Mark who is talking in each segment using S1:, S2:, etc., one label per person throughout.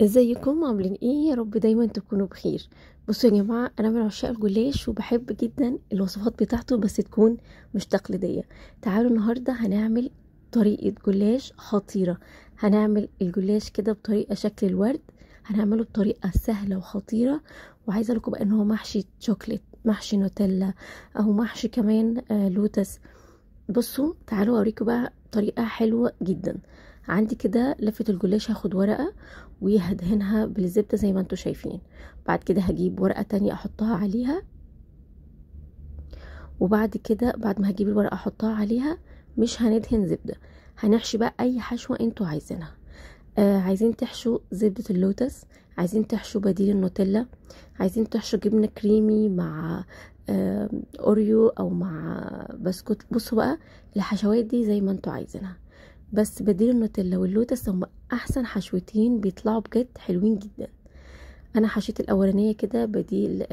S1: ازيكم عاملين ايه؟ يا رب دايما تكونوا بخير. بصوا يا جماعة، انا من عشاق الجلاش وبحب جدا الوصفات بتاعته، بس تكون مش تقليدية. تعالوا النهارده هنعمل طريقه جلاش خطيرة. هنعمل الجلاش كده بطريقة شكل الورد، هنعمله بطريقة سهلة وخطيرة. وعايزه لكم بقى ان هو محشي شوكليت، محشي نوتيلا، او محشي كمان لوتس. بصوا تعالوا اوريكم بقى طريقه حلوة جدا. عندي كده لفه الجلاش، هاخد ورقة وهدهنها بالزبده زي ما انتم شايفين. بعد كده هجيب ورقة تانية احطها عليها، وبعد كده بعد ما هجيب الورقة احطها عليها مش هندهن زبدة، هنحشي بقى اي حشوه انتوا عايزينها. عايزين تحشوا زبدة اللوتس، عايزين تحشوا بديل النوتيلا، عايزين تحشوا جبنه كريمي مع اوريو او مع بسكوت. بصوا بقى الحشوات دي زي ما انتوا عايزينها، بس بديل النوتيلا واللوتس هم احسن حشوتين، بيطلعوا بجد حلوين جدا. انا حشيت الاولانية كده بديل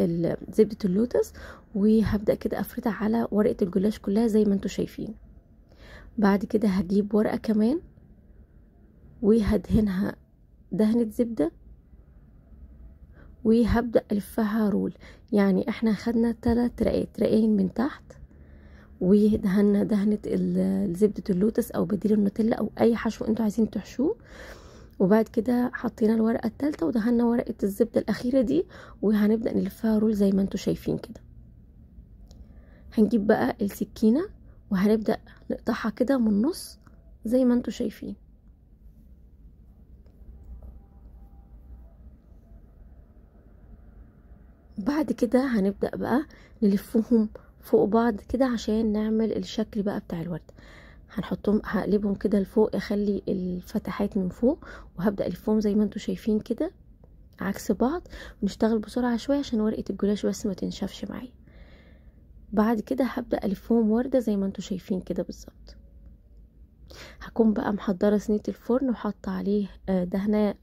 S1: زبدة اللوتس، وهبدا كده افردها على ورقة الجلاش كلها زي ما انتوا شايفين. بعد كده هجيب ورقة كمان وهدهنها دهنه زبدة، وهبدا الفها roll. يعني احنا خدنا 3 رقات، رقين من تحت ودهنا دهنة زبدة اللوتس او بديل النوتيلا او اي حشو انتوا عايزين تحشوه. وبعد كده حطينا الورقة الثالثة ودهنا ورقة الزبدة الاخيرة دي، وهنبدأ نلفها roll زي ما انتوا شايفين كده. هنجيب بقى السكينة وهنبدأ نقطعها كده من النص زي ما انتوا شايفين. بعد كده هنبدأ بقى نلفهم فوق بعض كده عشان نعمل الشكل بقى بتاع الورد. هنحطهم، هقلبهم كده لفوق، اخلي الفتحات من فوق، وهبدأ الفهم زي ما انتوا شايفين كده عكس بعض. ونشتغل بسرعة شوية عشان ورقة الجلاش بس ما تنشفش معايا. بعد كده هبدأ الفهم وردة زي ما انتوا شايفين كده بالظبط. هكون بقى محضرة صينية الفرن وحاطة عليه دهنة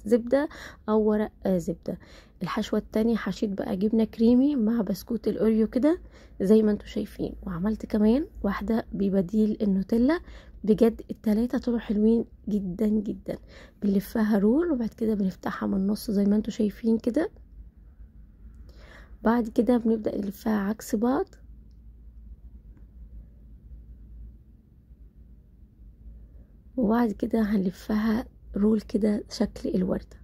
S1: زبدة او ورق زبدة. الحشوة التانية حشيت بقى جبنة كريمي مع بسكوت الاوريو كده زي ما انتوا شايفين، وعملت كمان واحدة ببديل النوتيلا. بجد التلاتة طلعوا حلوين جدا جدا. بنلفها roll وبعد كده بنفتحها من النص زي ما انتوا شايفين كده. بعد كده بنبدأ نلفها عكس بعض، وبعد كده هنلفها roll كده شكل الوردة.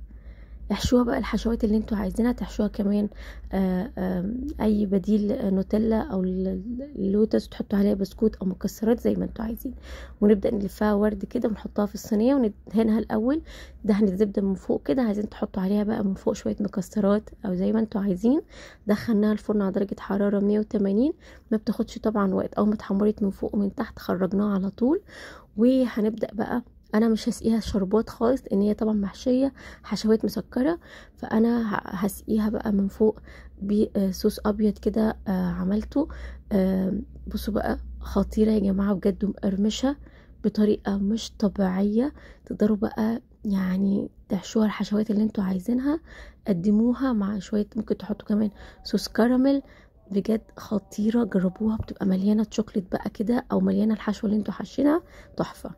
S1: احشوها بقى الحشوات اللي انتوا عايزينها تحشوها، كمان آآ آآ اي بديل نوتيلا او اللوتس، تحطوا عليها بسكوت او مكسرات زي ما انتوا عايزين. ونبدأ نلفها ورد كده ونحطها في الصينية وندهنها الاول دهنة زبدة من فوق كده. عايزين تحطوا عليها بقى من فوق شوية مكسرات او زي ما انتوا عايزين. دخلناها الفرن على درجة حرارة 180، ما بتاخدش طبعا وقت. اول ما اتحمرت من فوق ومن تحت خرجناها على طول. وهنبدأ بقى، انا مش هسقيها شربات خالص لان هي طبعا محشيه حشوات مسكره، فانا هسقيها بقى من فوق بصوص ابيض كده عملته. بصوا بقى خطيرة يا جماعة بجد، مقرمشه بطريقة مش طبيعية. تقدروا بقى يعني تحشوها الحشوات اللي انتوا عايزينها، قدموها مع شوية، ممكن تحطوا كمان صوص كراميل. بجد خطيرة، جربوها، بتبقى مليانة شوكليت بقى كده او مليانة الحشوه اللي انتوا حاشينها، تحفة.